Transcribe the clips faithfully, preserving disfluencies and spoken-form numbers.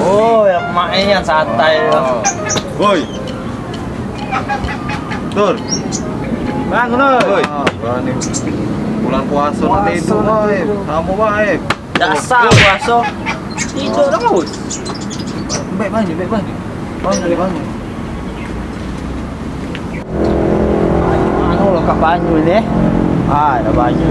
Oh, ya, mak ini yang santai. Woi. Tur. Bangun, oi. Woi. Ah, berani. Bulan puasa nanti itu, woi. Kamu, woi. Dasar puasa. Tidur terus. Baik banyak, baik banyak. Banyak, banyak. Anu, lokak banyu ni. Ah, ada banyu.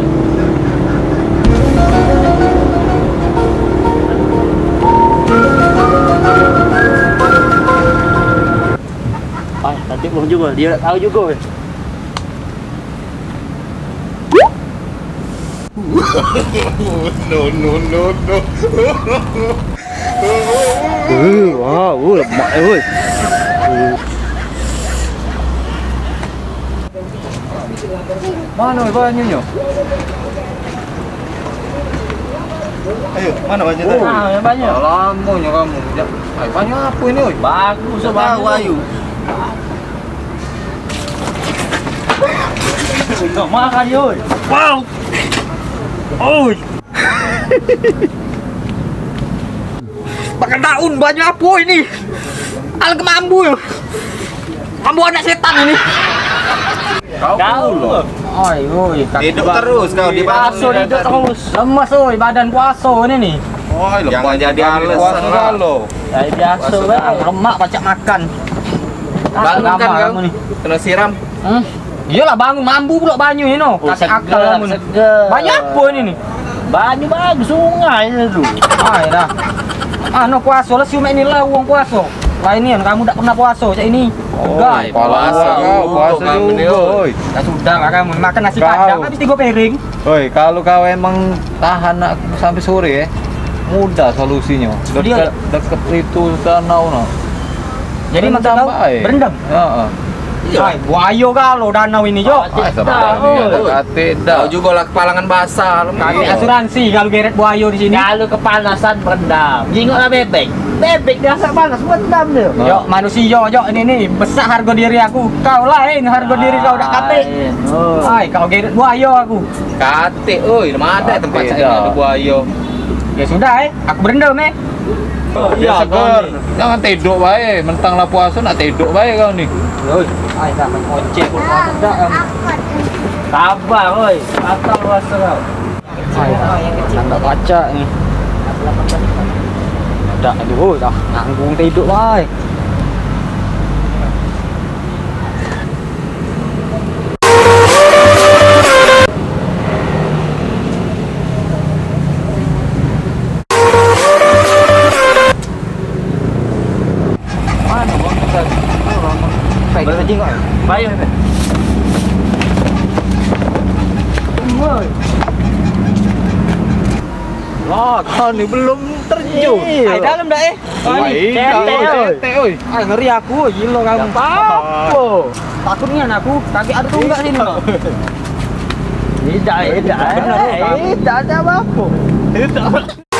Ah, cantik belum juga. Dia tak tahu juga. No, no, no, no. Eh, wah, wah, lemak, eh, woi. Mana banyunyo? Ayo, mana banyu tadi? Ah, yang banyak. Lamonyo kamu. Ya, ayo, banyu apa ini, oi? Bagus, tak tahu, banyu. Ayo. Oi, tak makan dia, oi. Wow. Oi. Makan daun, banyu apa ini? Al ke mambu. Mambu anak setan ini. Kau pulo. Oi, oi, kaki. Hidup terus kau di puaso, hidup terus. Lemes, oi, badan puaso ini nih. Oi, jangan jadi alasan lah. Jadi biaso, lemak pacak makan. Bangun kan kau? Kena siram. Hmm. Iyalah, bangun, mambu pulak banyu ni, no. Oh, kasih akal seger, kamu ni. Seger. Banyu apa ini ni? Banyu bagus, sungai ni tu. Ai dah. Ah, no puaso lah, siumek ni lah wong puaso. Lain ni, kamu dak pernah puaso cak ini. Oh, puaso kau, puaso juga, oi. Dah sudah lah kamu, makan nasi padang habis tiga piring. Oi, kalau kau emang tahan nak sampai sore, eh, mudah solusinya. Deket, deket itu danau, no. Jadi maksud kau berendam? Heeh. Iya. Hai, buayo galo danau ini, Jok. Ai, sebenarnya dak katik dah. Kau juga lah kepalangan basah. Katik asuransi kalau geret buayo di sini. Kalau kepanasan berendam. Jingok lah bebek. Bebek dia asal panas berendam dia. Jok, manusia, Jok, ini nih besak harga diri aku. Kau lain harga diri kau dak katik. Ai, kau geret buayo aku. Katik, oi, mana ada tempat cak ini ada buayo. Ya sudah, eh, aku berendam, eh. Oh, iya, seger. Jangan tedok bae, mentang lah puasa nak tedok bae kau ni. Oi, ai dah main ojek pun dak kamu. Sabar, oi. Batal puasa kau. Ai, ndak pacak ni. Dak, aduh, dah nanggung tedok bae. Mana bang? Baik. Baik. Wah, kau ni belum terjun. Ai, dalam dah, eh. Wah, ini cetek, oi. Cetek, oi. Ai, ngeri aku, gilo kamu. Apa? Takut nian aku, kaki ada tunggak sini, no. Tidak, tidak, tidak ada apa-apa. Tidak.